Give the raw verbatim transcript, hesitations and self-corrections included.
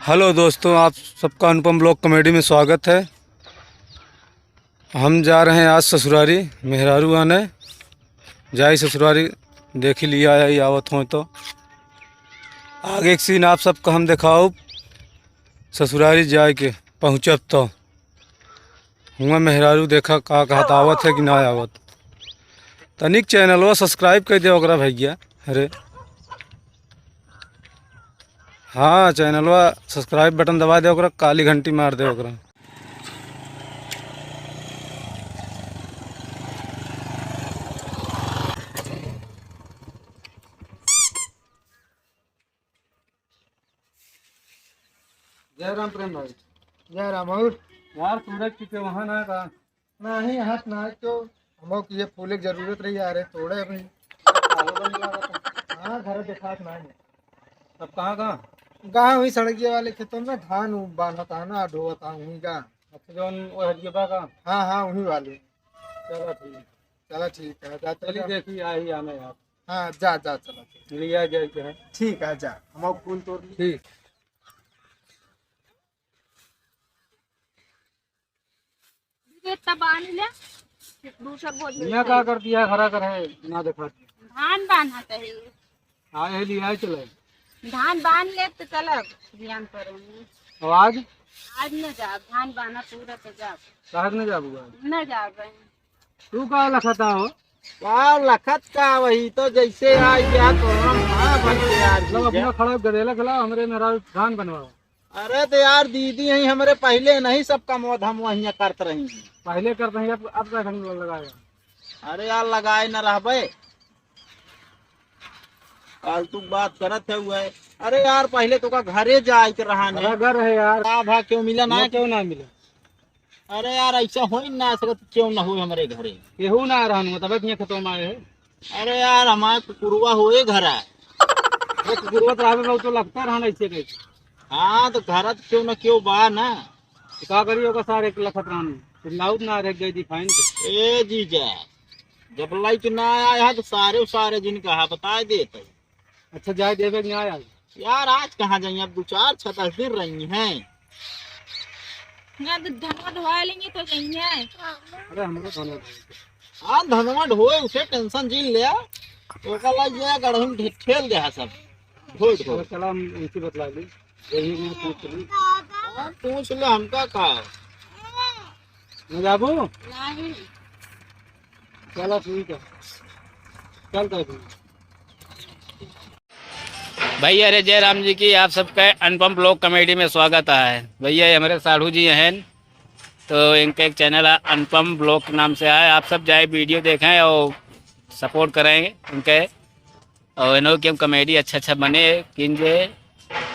हेलो दोस्तों, आप सबका अनुपम ब्लॉग कॉमेडी में स्वागत है। हम जा रहे हैं आज ससुरारी, मेहरारू आने जाई ससुरारी, देखी लिया आई आवत हों तो। आगे एक सीन आप सबका हम देखाउब, ससुरारी जाए के पहुँचब तो। हुआँ मेहरारू देखा का कहत आवत है कि ना आवत। तनिक चैनलवा सब्सक्राइब कर दे ओकरा भैया। अरे हाँ, चैनलवा सब्सक्राइब बटन दबा दे ओकरा, काली घंटी मार दे ओकरा। जय राम प्रेम भाई। जय राम। और यार, सूरज की वहाँ ना का? नहीं, हाथ ना तो हमो की ये फूले की जरूरत रही यार, तोड़े अभी। हाँ, घर देखात ना है। अब कहाँ, कहाँ? गाँव ही सड़किया वाले खेतों में धान उ बांधत है ना, ढोवत है वहीं का। अच्छा, जौन वो हरिया बा का? हाँ, हाँ, वहीं वाले। चलो ठीक। चलो ठीक है, जा, चली चलो। देखी आई आने आप। हाँ, जा, जा, चलो। लिया जाए के है। ठीक है, जा, हम फूल तोड़ ली। ठीक। ये तब बांध ले, दूसर बोझ मैं लेता का है। कर दिया, खरा कर है, ना देखा। धान बांधत है। आए है, लिया चले। धान बांध ले तो चलब, बिहान पर। और आज? आज न जाब, धान बांधा पूरा तो जाब। काहे न जाबू आज? न जाब। तू का लखता हो? का लखत का, वही तो जैसे आई क्या तो हम हाँ बन के यार मतलब जी अपना जा। खड़ा गदेला खिला, हमरे मेरा धान बनवाओ। अरे तो यार, दीदी हैं हमरे, पहले नहीं सब काम धाम वहीं करत रही। पहले करत रही, अब, अब का ढंग लगाया? अरे यार, लगाए न रहबे, फालतू बात करत है हुए। अरे यार, पहले तो का घरे जाए के रहा ने। बड़ा घर है यार। का भा क्यों मिला ना? ना, क्यों ना मिला? अरे यार, ऐसा हो ही ना सकत, क्यों ना हो हमरे घरे। केहू ना रहन, मतलब, इतने खतम आए है। अरे यार, हमारे कुकुरवा होए घर है। अरे, कुकुरवा तो रहबे, बहुत तो लगता रहन ऐसे कैसे। हाँ, तो घर तो क्यों ना क्यों बा ना। तो का करियो का सारे एक लखत रहन, फिर लाउत ना रह गई दिखाइन के। ए जीजा, जब लाइट ना आया है तो सारे, सारे जिन कहा बता देते। अच्छा, जाए देवे के ना आया? यार, आज कहाँ जाइए, अब दो चार छह दस दिन रही हैं। ना तो धनवा धोआ लेंगे तो जाइए। अरे, हमरो धनवा धोए के। हाँ, धनवा ढोए, उसे टेंशन जिन ले। ओकर ला ये गढ़म ठे-, ठेल दे है सब। धोए, धोए। चलो, चला, हम इनसे बतला ली। यही मैं पूछ ली। हाँ, पूछ ले, हमका का? न जाबू? नहीं। चलो, ठीक है। चल, तो ठीक। भैया रे जय राम जी की, आप सबके अनुपम ब्लॉग कॉमेडी में स्वागत है। भैया, ये हमारे साढ़ू जी हैं, तो इनके एक चैनल है अनुपम ब्लॉग के नाम से है। आप सब जाए वीडियो देखें और सपोर्ट करें इनके। और इन्हों के हम कॉमेडी अच्छा अच्छा बने कीन जे,